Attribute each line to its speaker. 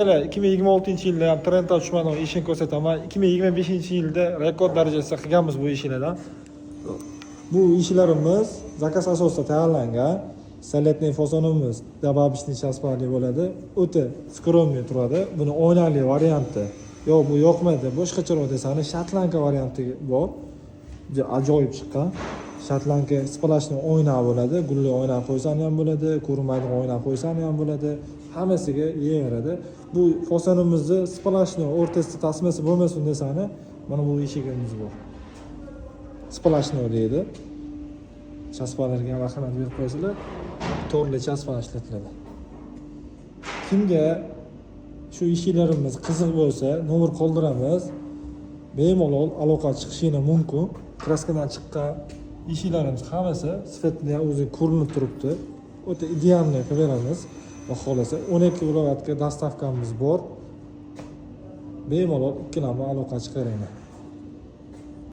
Speaker 1: 2026-yilda ham trenddan tushmagan eshikni ko'rsataman. 2025-yilda rekord darajasida qilganmiz bu eshiklardan. Bu eshiklarimiz заказ asosida tayyorlangan. Столетний fasonimiz добавочный chaspali bo'ladi. O'ta скромный turadi. Buni oynali varianti. Yo'q, bu yoqmaydi, boshqacharoq desangiz, шотландка varianti bor. Juda ajoyib chiqqan. Шотландка сплошной oyna bo'ladi. Gulli oyna qo'ysan ham bo'ladi, ko'rinmaydigan oyna qo'ysan ham bo'ladi. Hammasiga yeyaveradi. Bu fasonimizni сплошной o'rtasida tasmasi bo'lmasin desani, mana bu eshigimiz bor. Сплошной deydi. Chaspalarga ham ahamiyat berib qo'ysanglar, to'rli chaspa ishlatiladi. Kimga shu eshiklarimiz qiziq bo'lsa, nomer qoldiramiz. Bemalol aloqa chiqishinglar mumkin. Краска dan chiqqan eshiklarimiz hammasi sifatida ham o'zi ko'rinib turibdi. O'ta идеальный qilib beramiz. Xudo xohlasa, 12 viloyatga доставка miz bor. Bemalol ikkilanmay aloqa chiqaringlar.